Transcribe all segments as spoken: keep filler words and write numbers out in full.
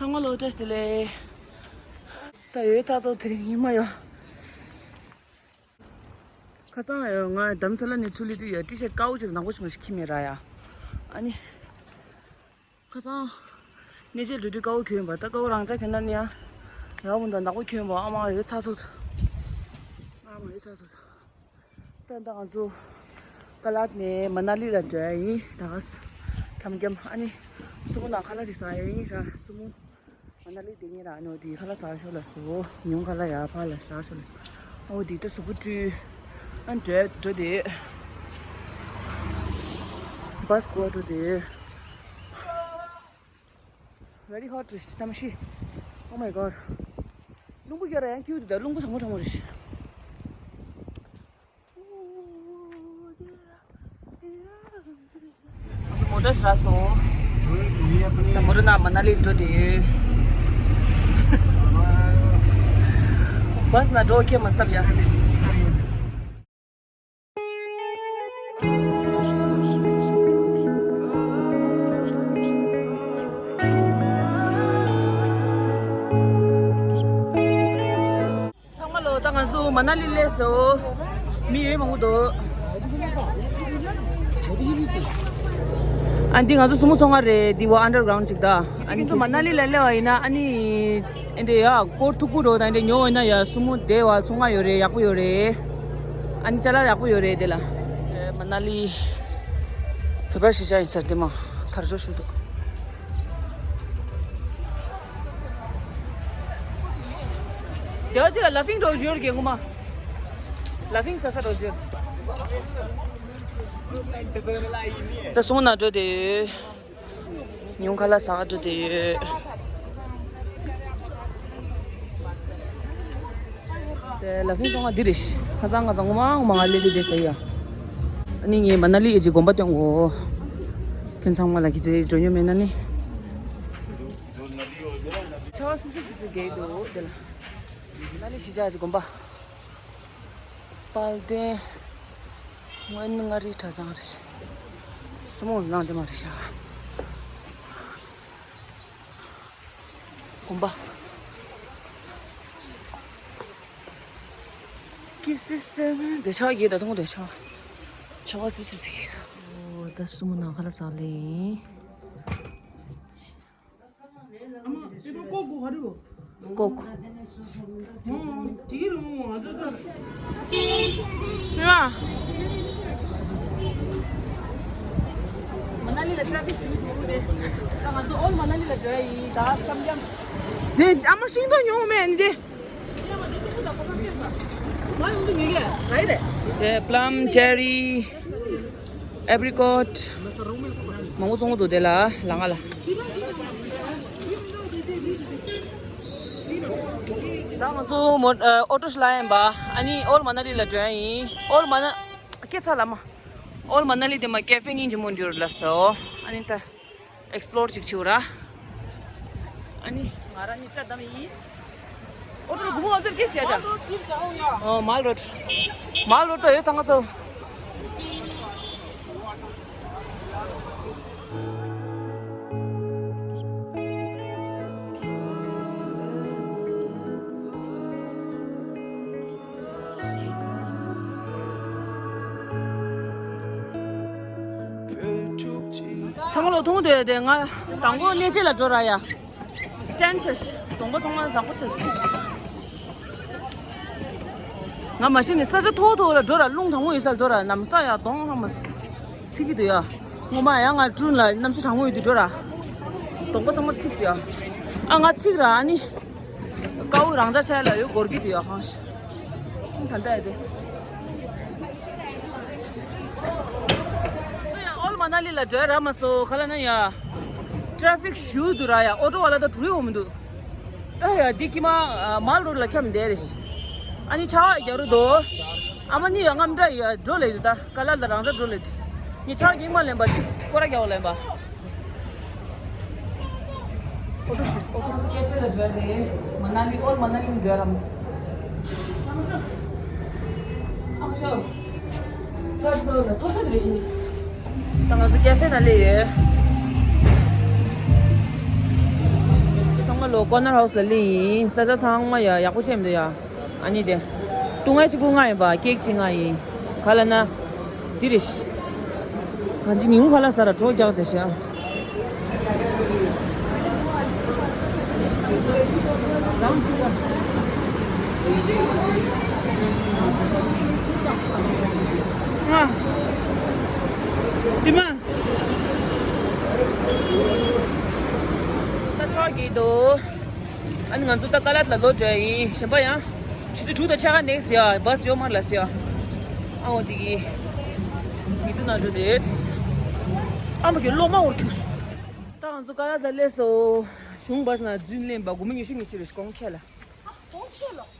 ཚང་མ་ལོ་བཀྲ་ཤིས་བདེ་ལེགས། ད་ཡོད་ཚ་ཚོ་དེ་རིང་ཉི་མ་ཡོད། ཁ་སང་ཡོད་ང་རྡ་རམ་ས་ལ་ནས་ཚུར་སླེབས་དུས་ཡོད་ཊི་ཤར་ཊི་དཀར་པོ་ཅིག་དང་ནག་པོ་ཅིག་མ་ཞིག་ཁྱེར་མེད་ར་ཡ། ཨ་ནི། ཁ་སང་། གནས་མཇལ་འགྲོ་དུས་དཀར་པོ་གྱོན་པ་ད་དཀར་པོ་རང་ཅག་གྱོན་ན་ནི་ཡ། ཡག་པོ་འདུག་ནག་པོ་གྱོན་པ་ཨ་མ་ཡོད་ཚ་ཚོ། ཨ་མ་ཡོད་ཚ་ཚོ། ད་ད་ང་ཚོ་ཀ་ལ་ནས་མ་ན་ལི་ལ་འགྲོ་ཡ་ཡིན་ད་ག་ས། ཁྱམ་ཁྱམ་ཨ་ནི། སུ་མོ་ནང་ཁ་ལག་ཅིག་ཟ་ཡ་ཡིན་ར་སུ་མོ། མ་ན་ལི་དེ་ཉིན་ར་ཨ་ནི་འོ་དེ་ཁ་ལག་ཟ་ཤོག་ལ་སོ། ཉུང་ཁ་ལག་ཡ་ཕ་ལ་ཟ་ཤོག་ལ་སོ། འོ་དེ་ད་གཟུགས་པོ་བཀྲུས། ཨ་འགྲོ་འགྲོ་དེ། བྷ་སི་གོ་འགྲོ་དེ། Very hot རེད་གནམ་གཤིས། Oh my god. རླུང་བུ་རྒྱག་ར་ཡང་ཁྱིའུ་དེ་ད་རླུང་བུ་གྲང་མོ་གྲང་མོ་རེད། མོ་ཊ་ཧྲ་སོང་། ད་མོ་ཊ་ནང་མ་ན་ལི་འགྲོ་དེ་ཡོད། བྷ་སི་ནང་འགྲོ་ཁྱེད་མ་སྟབས་ཡ། ཚང་མ་ལོ་ད་ང་ཚོ་མ་ན་ལི་སླེབས་སོང་། མི་ཡོད་མང་པོ་འདུག་ཨ་འདི་ང་ཚོ་སུ་མོ་ཚོང་ཁང་རེད། འདི་བ་ཨན་ཌར་གྷ་རའུན་ཌི་ཅིག་ད། ཨ་ནི་ཁྱེད་ཚོ་མ་ན་ལི་ལ་སླེབས་པ་ཡིན་ན་ཨ་ནི། ཨེ་འདྲ་ཡ་སྐོར་ཐུག་པོ་འགྲོ་དང་ཨེ་འདྲ་ཉོ་འོས་ན་ཡ་སུ་མོ་དེ་བ་ཚོང་ཁང་ཡོད་རེད། ཡག་པོ་ཡོད་རེད། ཨ་ནི་ཅ་ལག་ཡག་པོ་ཡོད་རེད་དེ་ལ། མ་ན་ལི། བོད་པ་གཞིས་ཆགས་ཡིན་ས་རེད་དེ་མ། དར་ལྕོག་ཞུ་འདུག་དེ་བ་དེ་ལ་ལ་ཕིང་འགྲོ་ཞོར་གྱི་ངོ་མ། ལ་ཕིང་ས་ས་འགྲོ་ཞོར། ད་སུ་མོ་ནང་འགྲོ་དེ་ཡོད། ཉུང་ཁ་ལག་ཟ་ག་འགྲོ་དེ་ཡོད། དེ་ལ་ཕིང་ཚོང་ཁང་འདི་རེད། ཁ་སང་ཁ་སང་ངོ་མ་ངོ་མ་ང་སླེབས་དུས་དེ་ཟེར་ཡ། ཨ་ནི་ངས་མ་ན་ལི་ཨེ་ཅི་དགོན་པ་སྟོན་གོ། ཁྱོད་ཚང་མ་ལ་གི་ཚེ་འགྲོ་མྱོང་མེད་ན་ནི། ཆར་པ་སིབ་སིབ་སིབ་སིབ་རྒྱག་གི་འདུག་དེ་ལ། མ་ན་ལི་གཞིས་ཆགས་ཀྱི་དགོན་པ། དཔལ་ལྡན། སྔོན་མངའ་རིས་གྲྭ་ཚང་རེད། སུ་མོ་ནང་དེ་མ་རེད་ཤག་དགོན་པ། ཀི་སི་སེ་བན་དེ་ཆགས་ཡོད་ད་དུང་དེ་ཆགས། ཆར་པ་སིབ་སིབ་ཟེར་གྱི་འདུག་ཨོ་ད་སུ་མོ་ནང་ཁ་ལག་ཟ་ལེ་ཡིན། ཀོག་མ་ན་ལི་ལ་ཊ་ཕིག་ཞུ་འདུག་རེད། ད་ང་ཚོ་ཨོལ་མ་ན་ལི་ལ་འགྲོ་ཡ་ཡིན་ད་སྐམ་སྐམ། དེ་ཨ་མ་ཤིང་ཏོག་ཉོ་མེད་འདི། དེ་པ་ལམ་ཅེ་རི། ཨེ་པི་རི་ཀོཊ། མང་པོ་བཙོང་གི་འདུག་དེ་ལ་ལ་ང་ལ། ད་ང་ཚོ་མོ་ཨ་ཨོ་ཊོ་ཞིག་ལ་ཡིན་པ། ཨ་ནི་ཨོལ་མ་ན་ལི་ལ་འགྲོ་ཡ་ཡིན། ཨོལ་མ་ན། སྐད་ཆ་ལ་མ། ཨོལ་མ་ན་ལི་དེ་མ་ཀེ་ཧྥེ་སྙིང་རྗེ་མོ་འདུག་ལ་སོ། ཨ་ནི་ད། ཨེག་སི་པི་ལོར་ཅིག་བྱེད་ར། ཨ་ནི་ང་རང་གཉིས་ཆ་བདམས་ཡིན། ཨོ་ཏོ་རུ་སྒུག་མོ་ཨ་ཙི་སྐད་བྱས་ད། ཨོ་མལ་རོཌ། མལ་རོཌ་ད་ཡོད་ཚང་ང་ཚོ། ཚང་མ་ལོ་ཐུང་དེ་དེ་ང་དང་པོ་གནས་མཇལ་ལ་འགྲོ་ར་ཡ། ཊེན་ཊི་གདོང་པ་ཚང་མ་དང་པོ་ཆ་ཚིག་ང་མ་གཞི་ནས་ས་ཆ་མཐོ་མཐོ་ལ་འགྲོ་ར་རླུང་དྲང་མོ་ཡོད་ས་ལ་འགྲོ་ར་ནམ་ས་ཡ་གདོང་ཚང་མ་ཚིག་གི་འདུག་ཡ། ངོ་མ་ཡ་ང་ཀྲུན་ལ་གནམ་གཤིས་གྲང་མོ་ཡོད་དུས་འགྲོ་ར། གདོང་པ་ཚང་མ་ཚིག་སོང་ཡ། ཨ་ང་ཚིག་ར་ཨ་ནི། དཀར་པོ་རང་ཅག་ཆ་ལ་ཡོད་སྐོར་གྱི་དུས་ཡོད་ཧང་ཤི། ད་ལྟ་ཡ་དེ། ཚོ་ཡང་ཨོལ་མ་ན་ལི་ལ་འགྲོ་ཡ་རག་མ་སོང་ག་ལ་ན་ཡ། ཊ་ཕིག་ཞུ་འདུག་ར་ཡ་ཨོ་ཊོ་བ་ལ་ད་འགྲོ་ཡོང་མི་འདུག་ད་ཡ་འདི་ཀྱི་མ་མལ་རོ་ལ་འཁྱམས་བསྡད་རེད། ཨ་ནི་ཆར་པ་རྒྱག་རུ་འདུག་ཨ་མ་ནི་ཡ་རྔམ་འདྲ་ཡ་འགྲོ་ལེ་འདུག་ད་ག་ལ་ལ་རང་ཚ་འགྲོ་ལེ་འདུག་ངས་ཆར་པ་གེགས་མ་ལེན་པ་འདི་སྐོར་ར་རྒྱག་པ་ལེན་པ། ཨོ་ཏོ་ཤུས་ཨོ་ཏོ། ཀེ་ཧྥེ་ལ་འགྲོ་རེད། མ་ན་ལི་ཨོལ་མ་ན་ལི་འགྲོ་རམ། ཨ་ཅོ། ད་ང་ཚོ་ཀེ་ཧྥེ་ནང་སླེབས་ཡོད། ལོ་ཀོ་ནར་ཧའུ་སི་ལ་སླེབས་ཡིན། ས་ཆ་ཚང་མ་ཡ་ཡག་པོ་ཆགས་མི་འདུག་ཡ། ཨ་ནི་དེ། བཏུང་ང་གཅིག་པུ་ང་ཡིན་པ། ཀེག་གཅིག་ང་ཡིན། ག་ལ་ན། འདི་རེད། གང་ཅི་ཉིན་གུང་ཁ་ལག་ཟ་ར་གྲོགས་རྒྱག་དེ་ཤ། ང་། དེ་མ། ད་ཆོག་གི་འདུག་ཨ་ནི་ང་ཚོ་ད་ཀ་ལད་ལ་ལོག་འགྲོ་ཡ་ཡིན། གཞན་པ་ཡང་ཆུ་ཚོད་དྲུག་དང་ཕྱེད་ཀ་འདུག་ཟེར་ཡ། བཱས་ཡོད་མ་རེད་ལབ་ཟེར་ཡ། ཨ་འོ་དེ་གི་ཉི་གུང་ནང་འགྲོ་དེས། ཨ་མ་གི་གློག་མ་འོར་ཁྱུགས། ད་ང་ཚོ་ཀ་ལད་ལ་སླེབས་སོང་། གཞུང་བཱས་ནང་འཛུལ་ལེན་པ་དགོང་མོ་ཉི་ཤུ་ཉི་ཤུ་རེད། གོང་ཁེ་ལ།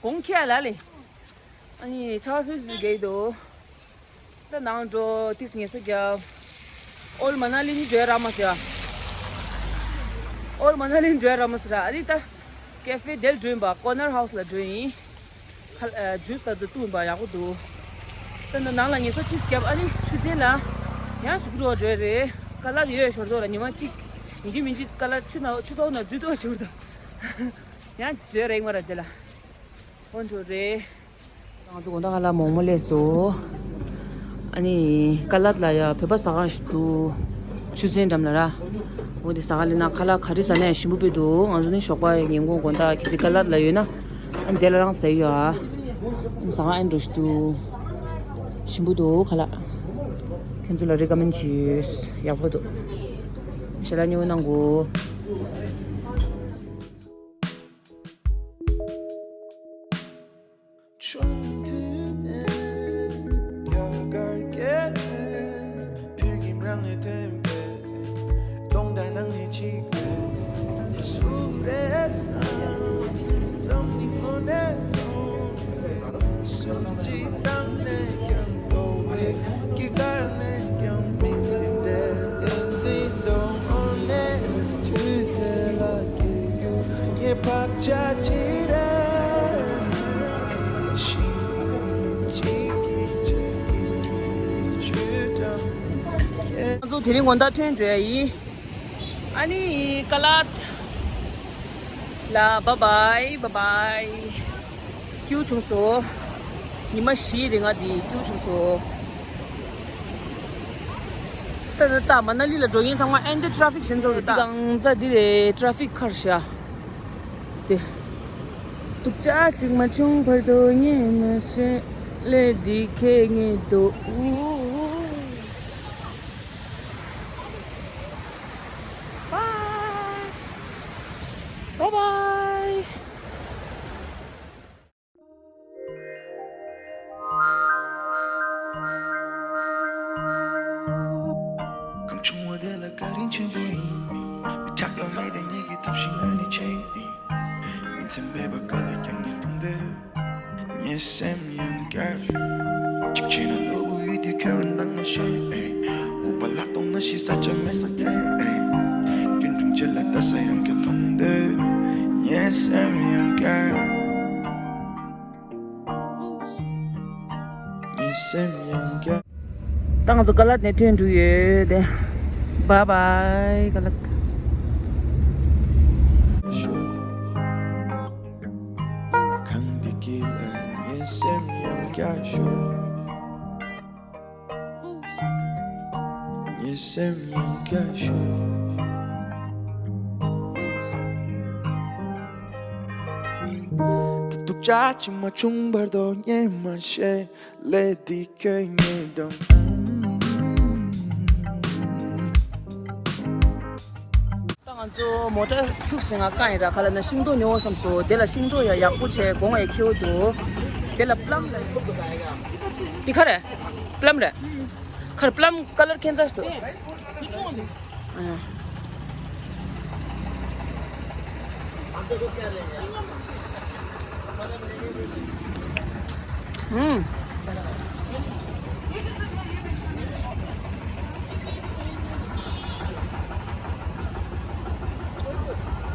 གོང་ཁེ་ལ་ལེ། ཨ་ནི་ཆར་པ་སོ་སོ་རྒྱག་གི་འདུག་ད་ནང་འགྲོ་ཏིས་ངལ་གསོ་རྒྱབ། ཨོལ་མ་ན་ལི་ནི་འགྲོ་ཡ་རག་མ་སོང་ཡ། ཨོལ་མ་ན་ལི་ནི་འགྲོ་ཡ་རག་མ་སོང་ར། ཨ་ནི་ད་ཀེ་ཧྥེ་དེར་འགྲོ་ཡིན་པ། ཀོ་ནར་ཧའུ་སི་ལ་འགྲོ་ཡིན། ཁ་ཨ་ཇུས་ད་ཚོ་བཏུང་ཡིན་པ། ཡག་པོ་འདུག་ད་ནང་ལ་ངལ་གསོ་ཏིས་རྒྱབ། ཨ་ནི་ཆུ་ཚན་ལ་ཡང་ཟུག་འགྲོ་འགྲོ་རེད། ཀ་ལད་ཡོད་ཞོར་དོ་ལ་ཉི་མ་གཅིག་ཡིན་གཅིག་མིན་གཅིག་ཀ་ལད་ཆུ་ནང་ཆུ་ཚོགས་ནང་འཛུལ་ཐུབ་ཞོར་དོ། ཡང་འཛུལ་རེད་མ་ར་རྗེས་ལ། ཧོན་ཐུ་རེད། ང་ཚོ་དགོང་དག་ཁ་ལག་མོག་མོག་སླེབས་སོང་། ཨ་ནི་ཀ་ལད་ལ་ཡ་བོད་པ་ཟ་ཁང་ཞིག་འདུག་ཆུ་ཚན་འགྲམ་ལ་ར། འོ་དེ་ཟ་ཁང་སླེབས་ན་ཁ་ལག་ག་རེ་ཟ་ན་ཡང་ཞིམ་པོ་དཔེ་འདུག་ང་ཚོ་ནི་ཞོགས་པ་ཉིན་གུང་དགོང་དག་ཁྱེད་ཚོ་ཀ་ལད་ལ་ཡོད་ན། ཨ་ནི་དེ་ལ་རང་ཟ་ཡོད་ཨ། ཨ་ནི་ཟ་ཁང་ཨེ་འགྲོ་ཞིག་འདུག་ཞིམ་པོ་འདུག་ཁ་ལག་ཁྱེད་ཚོ་ལ་རེ་ཀ་མེན་བྱེད། ཡག་པོ་འདུག་ཞལ་ལག་ཉོ་གནང་གོ། ཆུང་དུས་ནས་རྒྱ་གར་སྐད་ནས་བོད་ཀྱི་རང་ནས་ཐོན་པའི་གདོང་དང་ནང་ནས་གཅིག་པའི་སུ་རེད་བསམ་དུས་ཙམ་ནས་དངོས་གནས་མཐོང་བའི་སུམ་ཅི་བཏང་ནས་ཀྱང་དོ་བའི་ཀི་ཀ་ནས་ཀྱང་མིང་འདི་འདྲའི་བསྟན་འཛིན་གདོང་འོག་ནས་དུས་དེ་ལ་སྐྱེ་རྒྱུ་ངའི་བག་ཆགས་ཅིག་རེད། ང་ཚོ་དེ་རིང་དགོང་དག་ཐོན་འགྲོ་ཡ་ཡིན། ཨ་ནི་ཀ་ལད་ལ་བཱའི་བཱའི་བཱའི་བཱའི། སྐྱིད་པོ་བྱུང་སོང་། ཉི་མ་བཞིའི་རིང་ང་འདི་སྐྱིད་པོ་བྱུང་སོང་། ད་ད་ད་མ་ན་ལི་ལ་འགྲོ་མཁན་ཚང་མ་ཨེ་འདི་ཊ་ཕིག་ཞན་ཚོ་རེད་ད། གང་ཚ་འདི་རེད། ཊ་ཕིག་ཁར་ཤ། དེ། སྡུག་ཅག་ཅིག་མ་བྱུང་བར་དུ་ངས་མ་ཤེས་ལས་འདི་ཁེ་ངེས་འདུག Bye bye. གང་བྱུང་བ་དེ་ལ་བཀའ་དྲིན་ཆེན་པོ་ཡིན། མི་ཆགས་ཐབས་མེད་དེ་ངེད་ཀྱི་ཐབས་ཤེས་ངོས་ནས་བྱས་ཡིན། ཉིན་མཚན་མེད་པར་དཀའ་ལས་ཀྱང་ངས་གཏོང་འདོད། ངའི་སེམས་ཡང་བསྐྱར། གཅིག་བྱས་ན་ནོར་བུ་ཡོད་དུས་ཁྱོད་རང་འདང་མ་བྱས། སྨུག་པ་ལ་གཏོང་ན་ཤི་ས་ཆ་མེད་ས་ཐལ། སྐྱིད་འདྲུང་བྱེད་ལ་ལྟ་ས་ཡང་བསྐྱར་མཐོང་འདོད། ངའི་སེམས་ཡང་བསྐྱར། ངའི་སེམས་ཡང་བསྐྱར། ད་ང་ཚོ་ཀ་ལད་ནས་ཐོན་འགྲོ་ཡོད་དེ། Bye bye ཀ་ལད། གངས་འདི་དཀྱིལ་ལ་ངའི་སེམས་ཡང་བསྐྱར་ཞོག་ངའི་སེམས་ཡང་བསྐྱར་ཞོག་ད་སྡུག་ཅག་ཅིག་མ་བྱུང་བར་དོ་ངས་མ་ཤེས། ལས་འདི་ཁྱོད་ངའི་གདོང་། ད་ང་ཚོ་མོ་ཊ་ཁྱུག་ཟིན་ང་བཀག་ཡིན་ར། ཁ་ལ་ན་ཤིང་ཏོག་ཉོ་བསམ་སོང་། དེ་ལ་ཤིང་ཏོག་ཡ་ཡག་པོ་བྱས་གོང་ཡ་ཁེའུ་འདུག་དེ་ལ་པླམ་ལ། འདི་ག་རེད། པླམ་རེད། ཁར་པླམ་ཀ་ལར་ཁྱད་མཚར་འདུག་ཨ། ཨུམ།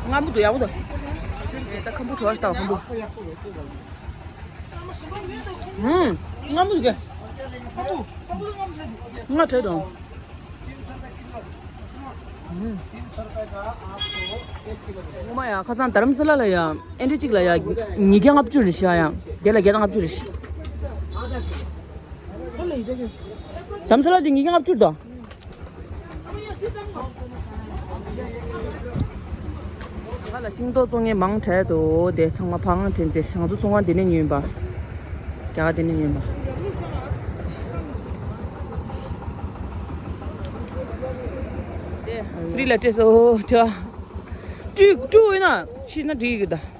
སྔ་མོ་འདུག་ཡག་པོ་འདུག་ད་ཁམ་བུ་བྲོ་བ་ཞིག་བཏང་ཁམ་བུ། ཨུམ། སྔ་མོ་འདུག་གས། སྔ་དྲོད་དང་། ངོ་མ་ཡ་ཁ་སང་དྷ་རམ་ས་ལ་ལ་ཡ་ཨེ་འདྲ་གཅིག་ལ་ཡ་ཉིས་བརྒྱ་ལྔ་བཅུ་རེད་ཤག་ཡ། དེ་ལ་བརྒྱ་དང་ལྔ་བཅུ་རེད་ཤག་དྷ་རམ་ས་ལ་དེ་ཉིས་བརྒྱ་ལྔ་བཅུ་དོ། ཁ་ལ་ཤིང་ཏོག་བཙོང་མཁན་མང་དྲགས་འདུག་དེ་ཚང་མ་ཕ་གང་དྲན་ཏེ་ཞང་ཚོ་ཚོང་ཁང་དེ་ནས་ཉོས་པ། རྒྱ་གར་དེ་ནས་ཉོས་པ། དེ་ཧྥི་རི་ལ་སྤྲད་སོ་དྲ། སྤྲུག་སྤྲུག་ཡིན་ན་ཕྱིན་ན་འགྲིག་གི་ད།